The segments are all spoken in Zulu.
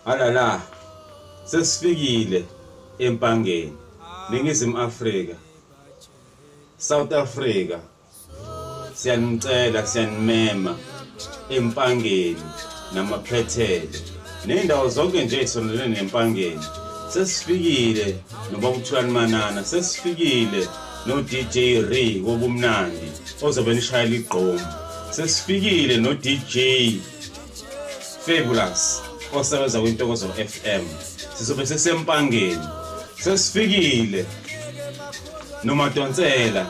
Alala sesifikile eMpangeni, Ningizimu Afrika, South Africa. Siyanicela, siyanimema eMpangeni namaphethelo ney'ndawo zonke nje ey'sondelene neMpangeni. Sesifikile nobaba uThulani Manana, sesifikile no-DJ Ree wobumnandi ozobe nishayela igqomu. Sesifikile no-DJ Fabulous osebenza kwiNtokozo FM. Sizobe sesempangeni. Sesifikile noMadonsela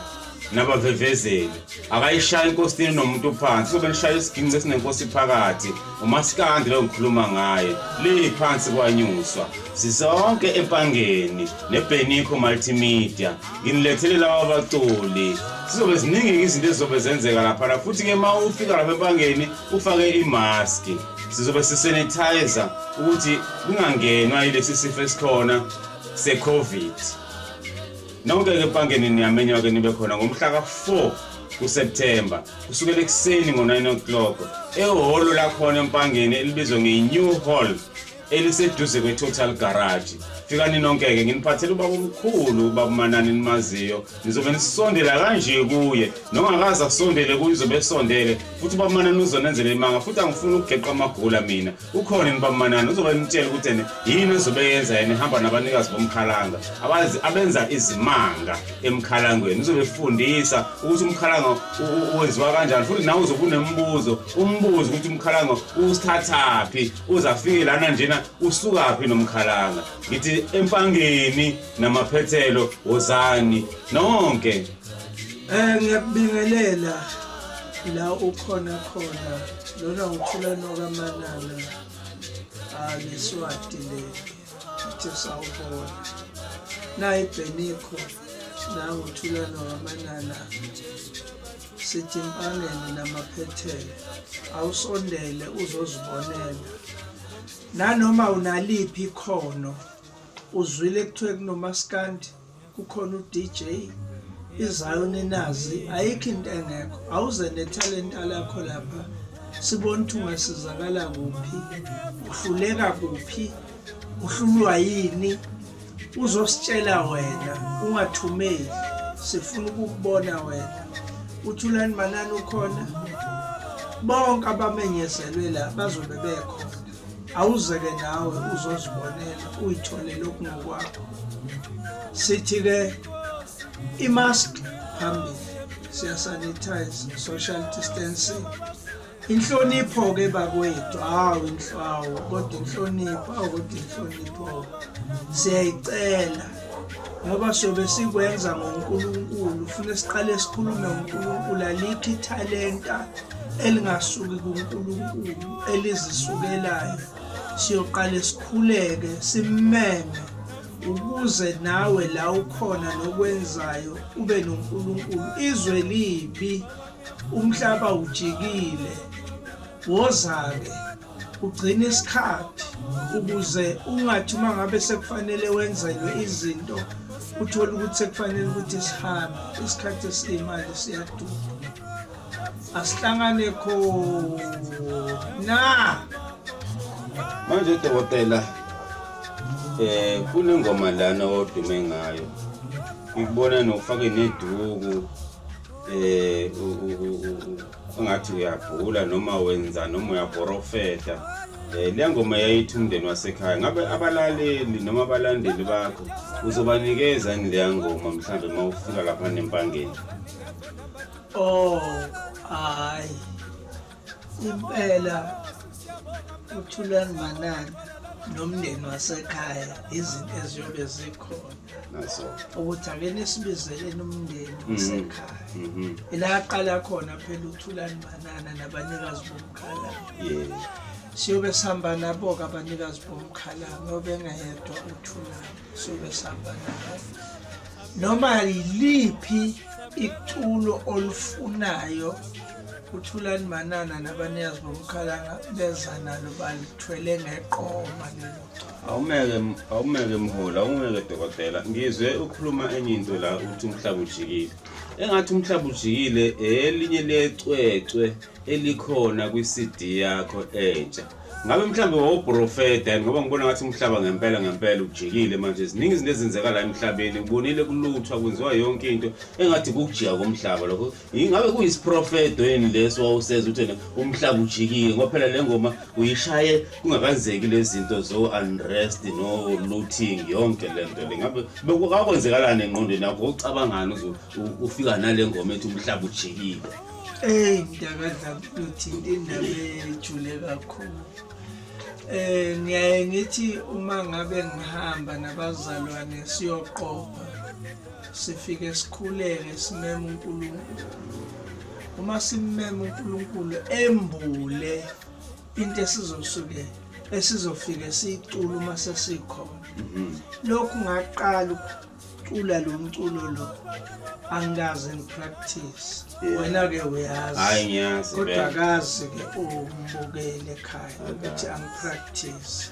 nabavevezeli. Akayishaya inkosini nomuntu phansi. Sizobe nishaya isiginci esinenkosi phakathi. Umaskandi lo ngikhuluma ngaye. Le phansi kwanyuswa. Sisonke empangeni neBenikho Multimedia. Nginilethele laba baculi. Sizobe ziningi izinto ezizobe zenzeka lapha futhi ke uma ufika lapha empangeni ufake imaski sizobe sisanitizer ukuthi kungangenwa yilesi sifo esikhona se-covid. Nonke-ke empangeni niyamenywa-ke nibe khona ngomhla ka-4 kuSepthemba kusukela ekuseni ngo-9 o'clock ehholo lakhona empangeni elibizwa nge-New Hall eliseduze kwe-Total Garage. Fikani nonke-ke nginiphathele ubaba omkhulu, ubaba uManani nimaziyo. Nizobe nisondela kanje kuye, nongakaze asondele kuye uzobe esondele futhi ubaba uManani uzonenzela imanga futhi angifuni ukugeqa amagula mina. Ukhona yini ubaba uManani uzobe nitshela ukuthi ene yini ezobe yenza yena ehamba nabanikazi bomkhalanga abazi abenza izimanga emkhalangweni. Uzobe efundisa ukuthi umkhalanga wenziwa kanjani futhi nawe uzobe unemibuzo umbuzo ukuthi umkhalanga usithathaphi uze afike lana njena usukaphi nomkhalanga. Ngithi empangeni namaphethelo wozani nonke. Ngiyakubingelela la ukhona khona lona uThulani okaManana neswati le ithi sawubona nayi ibhenikho nangu uThulani okaManana sithi impangeni namaphethelo awusondele uzozibonela nanoma unaliphi ikhono. Uzwile kuthiwe kunomaskandi kukhona uDJ iZion inazi ayikho into engekho awuze nethalenta lakho lapha sibone ukuthi ungasizakala kuphi uhluleka kuphi uhlulwa yini uzositshela wena ungathumeli sifuna ukukubona wena uThulani Manana ukhona bonke abamenyezelwe la bazobe bekhona Awuzeke nawe uzozibonela uyitholele okungokwakho. Sithi-ke i-mask phambili, siya-sanitize, social distancing. Inhlonipho-ke bakwethu, hawu inhlawu, kodwa inhlonipho, awu kodwa inhlonipho siyayicela ngoba sobe sikwenza ngoNkulunkulu, funa siqale sikhulume ngoNkulunkulu, alikho ithalenta elingasuki kuNkulunkulu elizisukelayo. Siyoqale sikhuleke simmeme ukuze nawe la ukhona nokwenzayo ube noNkulunkulu. Izwe libi, umhlaba ujikile, woza-ke ugcine isikhathi ukuze ungathi uma ngabe sekufanele wenzelwe izinto uthole ukuthi sekufanele ukuthi sihambe. Isikhathi esiyimali siyaduma. Asihlangane khona. Manje dokotela kunengoma lana odume ngayo. Ngikubona nofake neduku engathi uyabhula noma wenza noma uyaporofeta. Le ngoma yayithi umndeni wasekhaya. Ngabe abalaleli noma abalandeli bakho uzobanikeza yini leya ngoma mhlambe uma ufika lapha nempangeni? Oh, hayi. Impela uThulani Manana nomndeni wasekhaya izinto eziyobe zikhona. Naso. Ukuthi ake nisibizeleni umndeni wasekhaya. Ila aqala khona phela uThulani Manana nabanikazi bomkhalanga. Siyobe sihamba nabo-ke abanikazi bomkhalanga, ngoba engeyedwa uThulani. Siyobe sihamba nabo. Noma yiliphi iculo olufunayo uThulani Manana nabanikazi bomkhalanga beza nalo balithwele ngeqoma lelo culo. Awumeke awumeke mholi, awumeke dokotela. Ngizwe ukhuluma enye into la uthi umhlaba ujikile. Engathi umhlaba ujikile elinye lecwecwe elikhona kwi-CD yakho entsha. Ngabe mhlawumbe wawuprofeta yini ngoba ngibona ngathi umhlaba ngempela ngempela ujikile manje ziningi izinto ezenzeka la emhlabeni ubonile kuluthwa kwenziwa yonke into engathi kukujika komhlaba lokho ingabe kuyisiprofeto yini leso wawuseza ukuthi wena umhlaba ujikile ngoba phela le ngoma uyishaye kungakazeki lezi zinto zo-unrest no-looting yonke le nto le ngabe bekwakwenzekalani engqondweni yakho ucabangani uze ufika nale ngoma ethi umhlaba ujikile. Eyi mntakadlamini uthinta indaba ejule kakhulu. Ngiyaye ngithi uma ngabe ngihamba nabazalwane siyoqopha sifike sikhuleke simeme uNkulunkulu. Uma simmema uNkulunkulu embule into esizosuke esizofike siyicule uma sesikhona. Lokhu ngaqala cula lo mculo lo angikaze ngipractice wena ke uyazi hayi ngiyazi kodwa akazi ke umbukele ekhaya ukuthi angipractice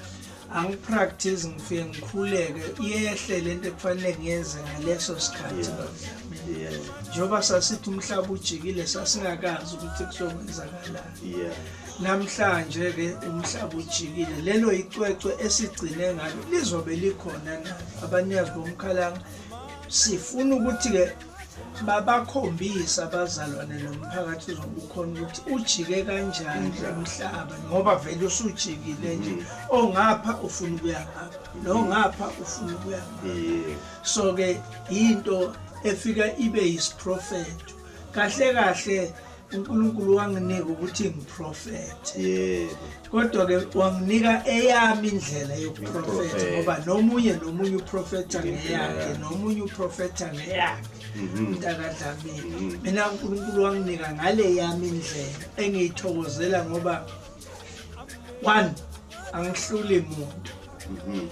angipractice ngifike ngikhuleke iyehle lento ekufanele ngiyenze ngaleso sikhathi njengoba sasithi umhlaba ujikile sasingakazi ukuthi kuzokwenzakalani Namhlanje ke umhlaba ujikile lelo icwecwe esigcine ngalo lizobe likhona na abanikazi bomkhalanga sifuna ukuthi ke babakhombise abazalwane nomphakathi uzobe ukhona ukuthi ujike kanjani umhlaba ngoba vele usujikile nje ongapha ufuna ukuya ngapha nongapha ufuna ukuya ngapha so ke into efika ibe yisiprofetho kahle kahle uNkulunkulu wanginika ukuthi ngiprofethe yebo kodwa ke wanginika eyami indlela yokuprofetha ngoba nomunye nomunye uprofetha ngeyakhe nomunye uprofetha ngeyakhe mhm. mntakadlamini mhm. mina uNkulunkulu wanginika ngale yami indlela engiyithokozela ngoba one angihluli muntu mhm.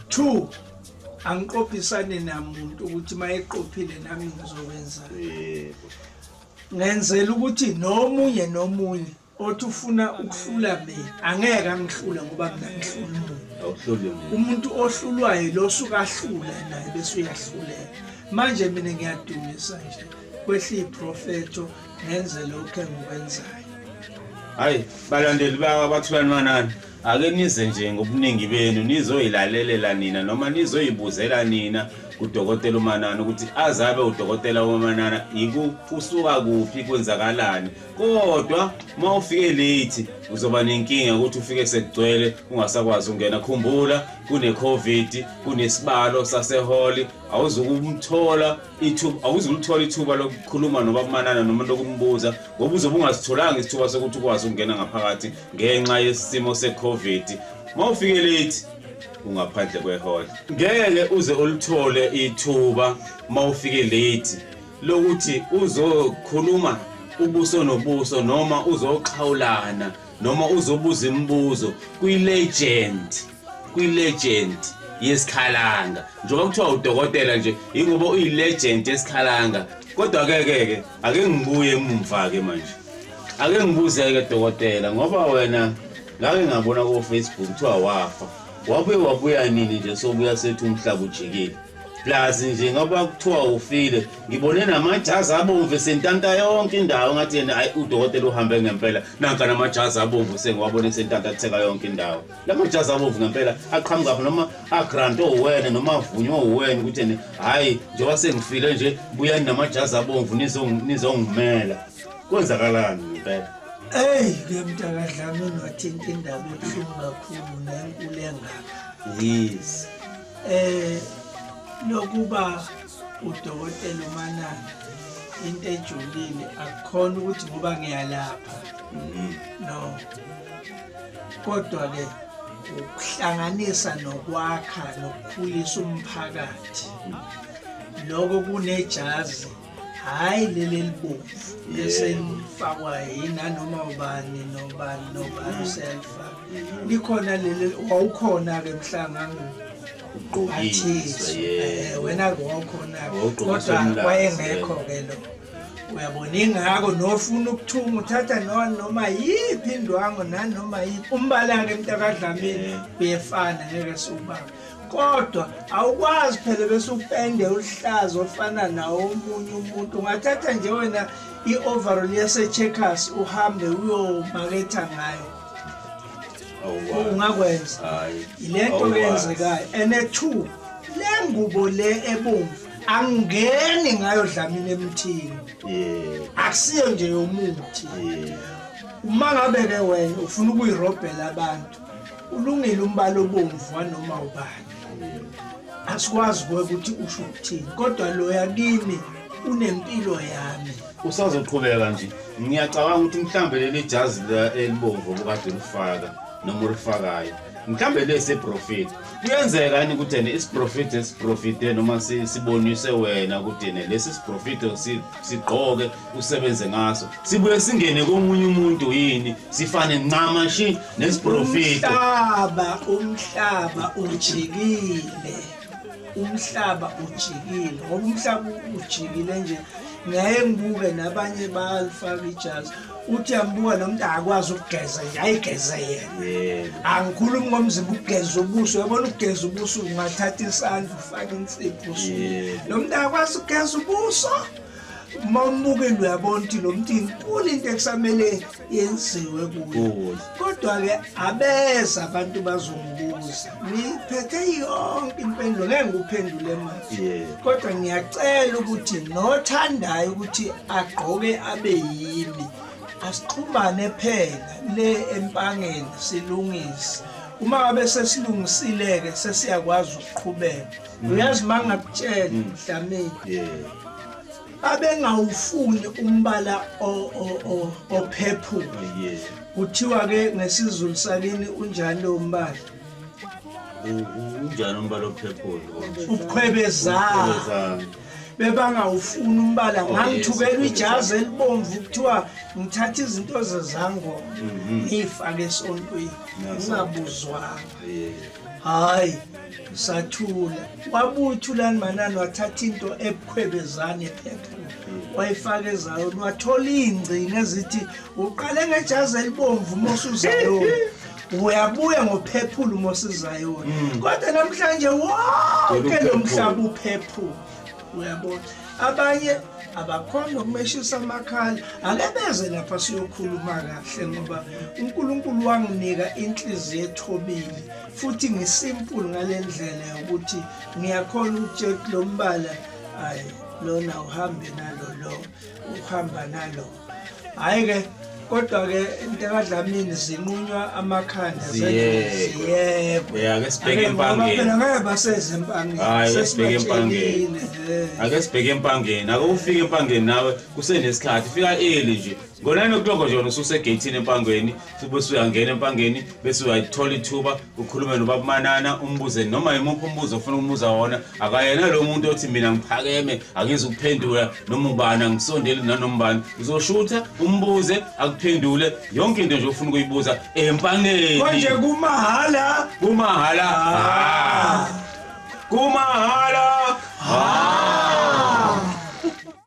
two angiqophisane namuntu ukuthi mayeqophile nami ngizokwenza yebo ngenzela ukuthi nomunye nomunye othi ufuna ukuhlula mina angeke angihlule ngoba mina ngihlula umuntu awuhluli muntu umuntu ohlulwayo lo suka ahlula naye bese uyahluleka manje mina ngiyadumisa nje kwehla iprofetho ngenze lokho engikwenzayo hayi balandeli bathulani manani ake nize nje ngobuningi benu nizoyilalelela nina noma nizoyibuzela nina kudokotela uManana ukuthi azabe udokotela uManana kusuka kuphi kwenzakalani kodwa uma ufike late uzoba nenkinga ukuthi ufike sekugcwele ungasakwazi ukungena khumbula kune-covid kunesibalo saseholi awuzukumthola ithuba awuzulithola ithuba lokukhuluma noba kumanana noma lokumbuza ngoba uzobe ungasitholanga isithuba sokuthi ukwazi ukungena ngaphakathi ngenxa yesimo se-covid uma ufike late ungaphandle kwehall ngeke uze ulithole ithuba uma ufike late lokuthi uzokhuluma ubuso nobuso noma uzoxhawulana noma uzobuza imibuzo kwi-legend kwi-legend yesikhalanga njengoba kuthiwa udokotela nje ingoba uyi-legend yesikhalanga kodwa ke ke ke ake ngibuye emumva ke manje ake ngibuze ke dokotela ngoba wena ngake ngabona ko-Facebook kuthiwa wafa wabuye wabuya nini nje sobuya sethi umhlaba ujikile plus nje ngoba kuthiwa ufile ngibone namajazi abomvu sentanta yonke indawo ngathi yena hayi udokotela uhambe ngempela nanka namajazi abomvu sengiwabone sentantatheka yonke indawo la majazi abomvu ngempela aqhamuka phi noma agrantwe uwena noma avunywe uwena ukuthi ene hhayi njengoba sengifile nje buyani namajazi abomvu nizongimela kwenzakalani ngempela? Eyi ke mntakadlamini wathinta indaba ebuhlungu kakhulu nenkulu engaka. Yes. Lokuba udokotela uManana into ejulile akukhona ukuthi ngoba ngiyalapha. No. Kodwa ke ukuhlanganisa nokwakha nokukhulisa umphakathi. Lokho kunejazi hhayi leli elibomvu bese lifakwa yinanoma ubani nobani nobani useyalifaka likhona leli wawukhona-ke mhla ngangigqokiswa wena-ke wawukhona-ke kodwa wayengekho-ke lo uyabona ingakho nofuna ukuthunga uthatha noma yiphi indwangu nanoma yiphi umbala-ke mntakadlamini uyefana ngeke siwubambe kodwa awukwazi phela bese upende uhlaza ofana nawo omunye umuntu ungathatha nje wena i-overall yase-checkers uhambe uyomaketha ngayo. Ungakwenza. Yilento yenzekayo. And two, le ngubo le ebomvu angingeni ngayo Dlamini emthini. Akusiyo nje yomuthi. Uma ngabe ke wena ufuna ukuyirobhela abantu, ulungile umbala obomvu wanoma ubani. Asikwazi ukuthi usho ukuthini, kodwa loya kimi unempilo yami. Usazoqhubeka nje. Ngiyacabanga ukuthi mhlambe leli jazi elibomvu obukade ulifaka noma ulifakayo mhlambe lesiprofit kuyenzeka yini ukuthi ene isiprofit esiprofite noma sibonise wena ukuthi ene lesi siprofito sigqoke usebenze ngaso sibuye singene komunye umuntu yini sifane ncamashi nesiprofito? Umhlaba ujikile, umhlaba ujikile, ngoba umhlaba ujikile nje. Ngiyaye ngibuke nabanye bayalifaka ijazi, uthi yambuka lo muntu akakwazi ukugeza nje, ayigeze yena. Angikhulumi ngomzimba, ukugeza ubuso, uyabona ukugeza ubuso ungathatha isandla ufake insipho usuke. Lo muntu akakwazi ukugeza ubuso. Uma umbukile uyabona ukuthi lo muntu inkulu into ekusamele yenziwe kuye. Kodwa-ke abeza abantu bazongibuza, ngiphethe yonke impendulo, ngeke ngikuphendule manje. Kodwa ngiyacela ukuthi nothandayo ukuthi agqoke abe yimi, asixhumane phela le empangeni silungise. Uma ngabe sesilungisile-ke sesiyakwazi ukuqhubeka. Uyazi uma ngingakutshela Dlamini, babengawufuni umbala ophephula. Kuthiwa-ke ngesiZulu sakini unjani lowo mbala? Unjani umbala ophephula? Ubukhwebezana. Bebangawufuni umbala. Ngangithukela ijazi elibomvu, kuthiwa ngithatha izinto zezangoma ngiyifake esontweni ngingabuzwanga. Hayi, sathula. Wabuya uThulani Manana wathatha into ebukhwebezane phephula wayifaka eZayoni, wathola iy'ngcino ezithi uqale ngejazi elibomvu uma usuzayoni, uyabuya ngophephula uma usuzayoni. Kodwa namhlanje wonke lo mhlaba uphephula, uyabona. Abanye abakhona ukumeshisa amakhala, ake beze lapha siyokhuluma kahle, ngoba uNkulunkulu wanginika inhliziyo ethobile futhi ngisimple ngale ndlela yokuthi ngiyakhona ukutshela lo mbala, hayi lona uhambe nalo, lo uhamba nalo. Hhayi-ke, kodwa-ke into kaDlamini zinqunywa amakhanda. Ziyekwe. Ake sibheke empangeni. Phela ngeke baseze empangeni. Hayi, ake sibheke empangeni. Ake sibheke empangeni. Ake ufike empangeni nawe kusenesikhathi. Fika early nje. Ngo-9 o'clock nje wena ususegeyithini empangweni, bese uyangena empangeni, bese uyayithola ithuba ukhulume nobaba Manana, umbuze noma imuphi umbuzo ofuna ukumuza wona. Akayena lo muntu othi mina ngiphakeme angizukuphendula noma ubani, angisondeli nanoma ubani. Uzoshutha umbuze akuphendule yonke into nje ofuna ukuyibuza empangeni. Konje kumahhala. Kumahhala.